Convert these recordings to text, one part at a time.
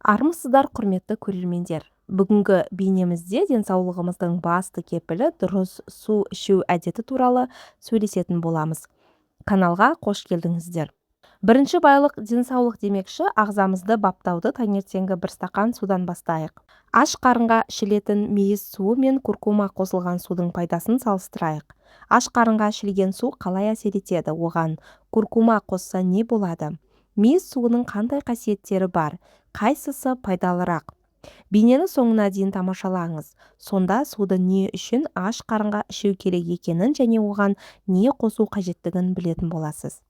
Армысыздар, құрметті көрермендер! Бүгінгі бейнемізде денсаулығымыздың басты кепілі дұрыс су ішу әдеті туралы сөйлесетін боламыз. Каналға қош келдіңіздер. Бірінші байлық денсаулық демекші, ағзамызды баптауды таңертеңгі бір стақан судан бастайық. Аш қарынға ішілетін мейіз суы мен куркума қосылған судың пайдасын салыстырайық. Аш қарынға ішілген су қалай әсер етеді, оған куркума қосса не болады? Мейіз суының қандай қасиеттері бар? Қайсысы пайдалырақ? Бейнені соңына дейін тамашалаңыз. Сонда суды не үшін аш қарынға ішу керек екенін және оған не қосу қажеттігін білетін боласыз.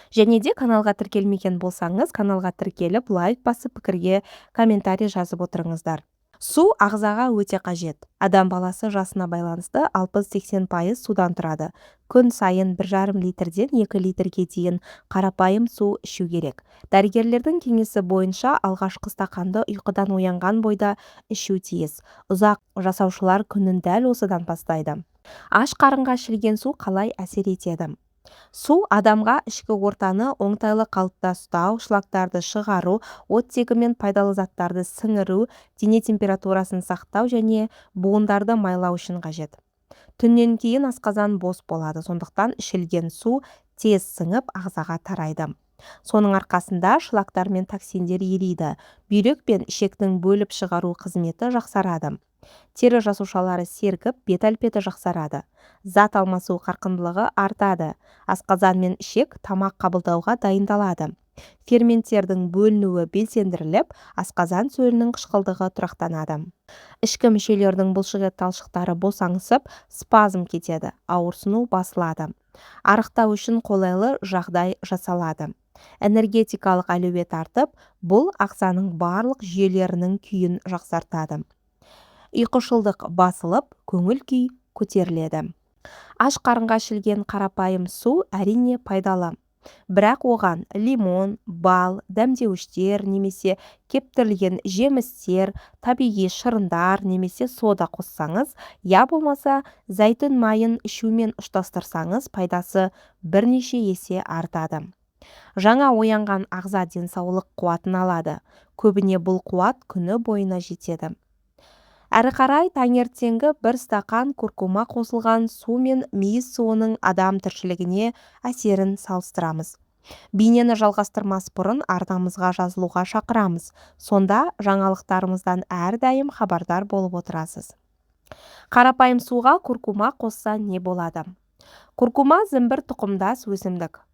Және де каналға тіркелмеген болсаңыз, каналға тіркеліп, лайк басып, пікірге комментарий жазып отырыңыздар. Су ағзаға өте қажет. Адам баласы жасына байланысты 60-80% судан тұрады. Күн сайын 1,5 литрден 2 литрге дейін қарапайым су ішу керек. Дәрігерлердің кеңесі бойынша алғашқы стақанды ұйқыдан оянған бойда ішу тиіс. Ұзақ жасаушылар күнін дәл осыдан бастайды. Аш қарынға ішілген су қалай әсер етеді? Су адамға ішкі ортаны оңтайлы қалыпта ұстау, шлактарды шығару, оттегі мен пайдалы заттарды сіңіру, дене температурасын сақтау және буындарды майлау үшін қажет. Түннен кейін асқазан бос болады, сондықтан ішілген су тез сіңіп, ағзаға тарайды. Соның арқасында шлактар мен токсиндер ериді, бүйрек пен ішектің бөліп шығару қызметі жақсарады. Тері жасушалары сергіп, бет әлпеті жақсарады. Зат алмасу қарқындылығы артады. Асқазан мен ішек тамақ қабылдауға дайындалады. Ферменттердің бөлінуі белсендіріліп, асқазан сөлінің қышқылдығы тұрақтанады. Ішкі мүшелердің бұлшықет талшықтары босаңсып, спазм кетеді, ауырсыну басылады. Арықтау үшін қолайлы жағдай жасалады. Энергетикалық әлеует артып, бұл ағзаның барлық жүйелерінің күйін жақсартады. Ұйқышылдық басылып, көңіл күй көтеріледі. Аш қарынға ішілген қарапайым су әрине пайдалы. Бірақ оған лимон, бал, дәмдеуіштер немесе кептірілген жемістер, табиғи шырындар немесе сода қоссаңыз, я болмаса зәйтүн майын ішумен ұштастырсаңыз, пайдасы бірнеше есе артады. Жаңа оянған ағза денсаулық қуатын алады. Көбіне бұл қуат күні бойына жетеді. Әрі қарай таңертеңгі бір стақан куркума қосылған су мен мейіз суының адам тіршілігіне әсерін салыстырамыз. Бейнені жалғастырмас бұрын арнамызға жазылуға шақырамыз. Сонда жаңалықтарымыздан әрдайым хабардар болып отырасыз. Қарапайым суға куркума қосса не болады? Куркума зімбір тұқымдас өсімдік.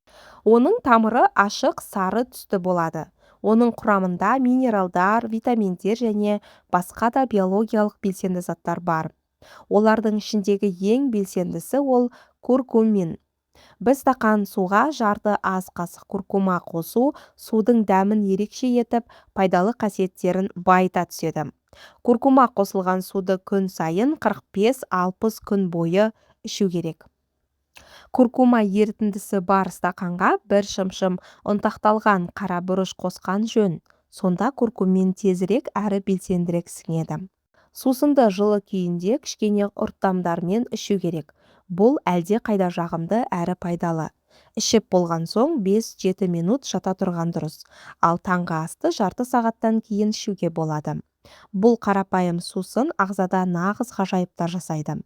Оның тамыры ашық сары түсті болады. Оның құрамында минералдар, витаминдер және басқа да биологиялық белсенді заттар бар. Олардың ішіндегі ең белсендісі ол куркумин. Бір стақан суға жарты ас қасық куркума қосу судың дәмін ерекше етіп, пайдалы қасиеттерін байыта түседі. Куркума қосылған суды күн сайын 45-60 күн бойы ішу керек. Куркума ерітіндісі бар стақанға бір шымшым ұнтақталған қара бұрыш қосқан жөн. Сонда куркумин тезірек әрі белсендірек сіңеді. Сусынды жылы күйінде кішкене ұрттамдармен ішу керек. Бұл әлде қайда жағымды әрі пайдалы. Ішіп болған соң 5-7 минут жата тұрған дұрыс, ал таңғы асты жарты сағаттан кейін ішуге болады. Бұл қарапайым сусын ағзада нағыз ғажайыптар жасайды.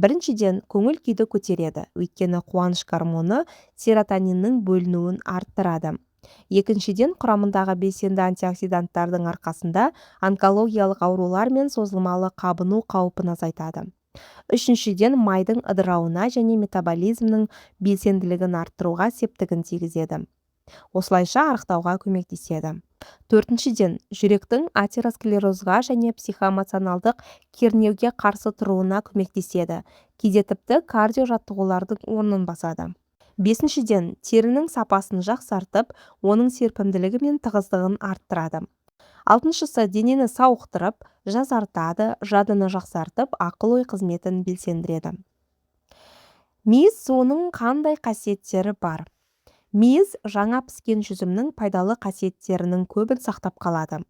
Біріншіден, көңіл күйді көтереді, өйткені қуаныш гормоны серотониннің бөлінуін арттырады. Екіншіден, құрамындағы белсенді антиоксиданттардың арқасында онкологиялық аурулар мен созылмалы қабыну қаупін азайтады. Үшіншіден, майдың ыдырауына және метаболизмнің белсенділігін арттыруға септігін тигізеді. Осылайша арықтауға көмектеседі. Төртіншіден, жүректің атеросклерозға және психоэмоционалдық кернеуге қарсы тұруына көмектеседі. Кейде тіпті кардио жаттығулардың орнын басады. Бесіншіден, терінің сапасын жақсартып, оның серпімділігі мен тығыздығын арттырады. Алтыншысы, денені сауықтырып, жазартады, жадыны жақсартып, ақыл-ой қызметін белсендіреді. Мейіз суының қандай қасиеттері бар? Мейіз жаңа піскен жүзімнің пайдалы қасиеттерінің көбін сақтап қалады.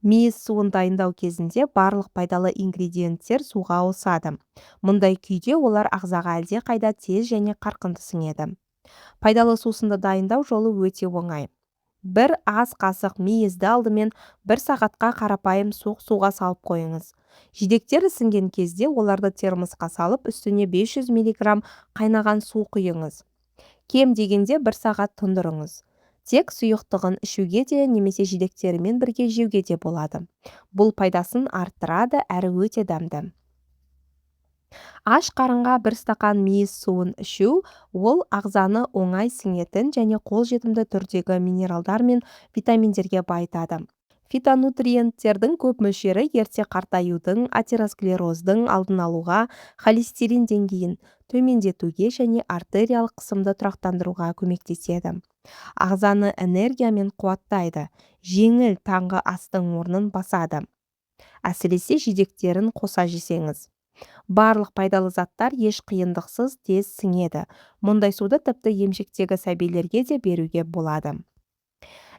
Мейіз суын дайындау кезінде барлық пайдалы ингредиенттер суға ауысады. Мұндай күйде олар ағзаға әлдеқайда тез және қарқынды сіңеді. Пайдалы сусынды дайындау жолы өте оңай. Бір ас қасық мейізді алдымен бір сағатқа қарапайым суық суға салып қойыңыз. Жидектер ісінген кезде оларды термосқа салып, үстіне 500 мг қайнаған су құйыңыз. Кем дегенде бір сағат тұндырыңыз. Тек сұйықтығын ішуге де немесе жидектерімен бірге жеуге де болады. Бұл пайдасын арттырады әрі өте дәмді. Аш қарынға бір стақан мейіз суын ішу, ол ағзаны оңай сіңетін және қолжетімді түрдегі минералдар мен витаминдерге байытады. Фитонутриенттердің көп мөлшері ерте қартаюдың, атеросклероздың алдын алуға, холестерин деңгейін төмендетуге және артериялық қысымды тұрақтандыруға көмектеседі. Ағзаны энергиямен қуаттайды, жеңіл таңғы астың орнын басады. Әсіресе жидектерін қоса жесеңіз. Барлық пайдалы заттар еш қиындықсыз тез сіңеді. Мұндай суды тіпті емшектегі сәбилерге де беруге болады.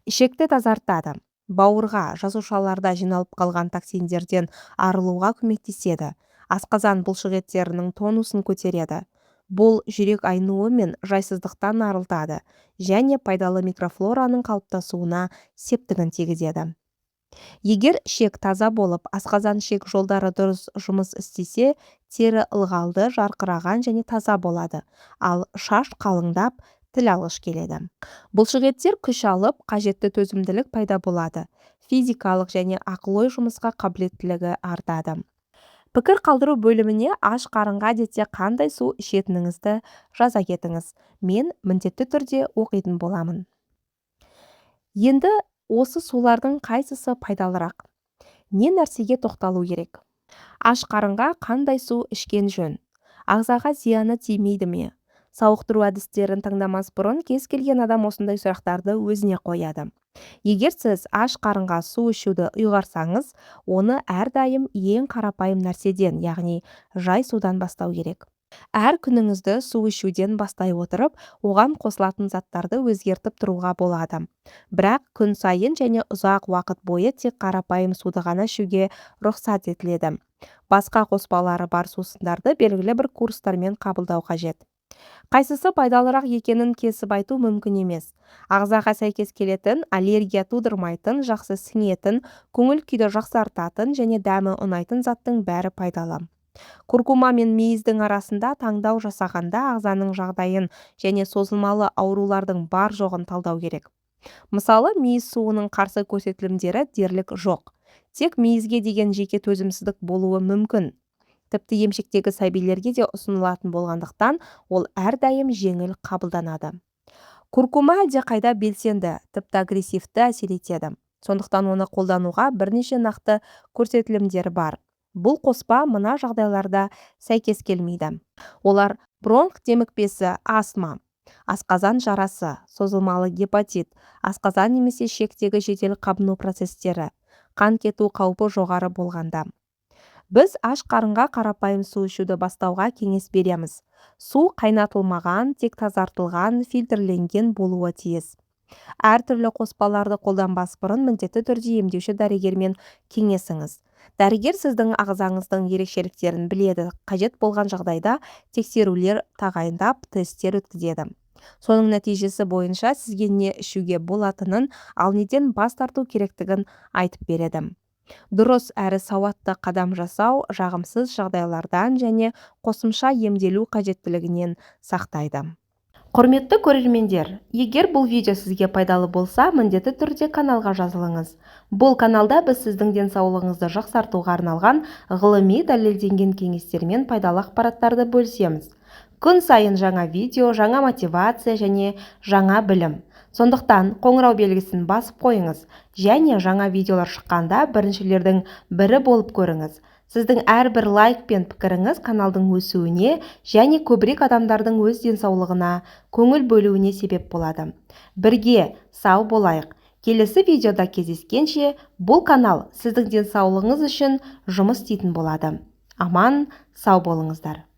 Ішекті тазартады. Бауырға, жасушаларда жиналып қалған токсиндерден арылуға көмектеседі. Асқазан бұлшықеттерінің тонусын көтереді. Бұл жүрек айнуы мен жайсыздықтан арылтады және пайдалы микрофлораның қалыптасуына септігін тигізеді. Егер ішек таза болып, асқазан-ішек жолдары дұрыс жұмыс істесе, тері ылғалды, жарқыраған және таза болады, ал шаш қалыңдап, тіл алғыш келеді. Бұлшықеттер күш алып, қажетті төзімділік пайда болады. Физикалық және ақыл-ой жұмысқа қабілеттілігі артады. Пікір қалдыру бөліміне аш қарынға әдетте қандай су ішетініңізді жаза кетіңіз. Мен міндетті түрде оқитын боламын. Енді осы сулардың қайсысы пайдалырақ? Не нәрсеге тоқталу керек? Аш қарынға қандай су ішкен жөн? Ағзаға зияны тимейді ме? Сауықтыру әдістерін таңдамас бұрын кез келген адам осындай сұрақтарды өзіне қояды. Егер сіз аш қарынға су ішуді ұйғарсаңыз, оны әрдайым ең қарапайым нәрседен, яғни жай судан бастау керек. Әр күніңізді су ішуден бастай отырып, оған қосылатын заттарды өзгертіп тұруға болады. Бірақ күн сайын және ұзақ уақыт бойы тек қарапайым суды ғана ішуге рұқсат етіледі. Басқа қоспалары бар сусындарды белгілі бір курстармен қабылдау қажет. Қайсысы пайдалырақ екенін кесіп айту мүмкін емес. Ағзаға сәйкес келетін, аллергия тудырмайтын, жақсы сіңетін, көңіл күйді жақсартатын және дәмі ұнайтын заттың бәрі пайдалы. Куркума мен мейіздің арасында таңдау жасағанда ағзаның жағдайын және созылмалы аурулардың бар-жоғын талдау керек. Мысалы, мейіз суының қарсы көрсетілімдері дерлік жоқ. Тек мейізге деген жеке төзімсіздік болуы мүмкін. Тіпті емшектегі сәбилерге де ұсынылатын болғандықтан, ол әрдайым жеңіл қабылданады. Куркума әлдеқайда белсенді, тіпті агрессивті әсер етеді. Сондықтан оны қолдануға бірнеше нақты көрсетілімдер бар. Бұл қоспа мына жағдайларда сәйкес келмейді. Олар бронх демікпесі, астма, асқазан жарасы, созылмалы гепатит, асқазан немесе ішектегі жедел қабыну процестері, қан кету қаупі жоғары болғанда. Біз аш қарынға қарапайым су ішуді бастауға кеңес береміз. Су қайнатылмаған, тек тазартылған, фильтрленген болуы тиіс. Әртүрлі қоспаларды қолданбас бұрын міндетті түрде емдеуші дәрігермен кеңесіңіз. Дәрігер сіздің ағзаңыздың ерекшеліктерін біледі, қажет болған жағдайда тексерулер тағайындап, тесттер өткізеді. Соның нәтижесі бойынша сізге не ішуге болатынын, ал неден бас тарту керектігін айтып береді. Дұрыс әрі сауатты қадам жасау жағымсыз жағдайлардан және қосымша емделу қажеттілігінен сақтайды. Құрметті көрермендер, егер бұл видео сізге пайдалы болса, міндетті түрде каналға жазылыңыз. Бұл каналда біз сіздің денсаулығыңызды жақсартуға арналған ғылыми дәлелденген кеңестер мен пайдалы ақпараттарды бөлісеміз. Күн сайын жаңа видео, жаңа мотивация және жаңа білім. Сондықтан қоңырау белгісін басып қойыңыз және жаңа видеолар шыққанда біріншілердің бірі болып көріңіз. Сіздің әрбір лайк пен пікіріңіз каналдың өсуіне және көбірек адамдардың өз денсаулығына көңіл бөлуіне себеп болады. Бірге сау болайық. Келесі видеода кездескенше, бұл канал сіздің денсаулығыңыз үшін жұмыс істейтін болады. Аман, сау болыңыздар.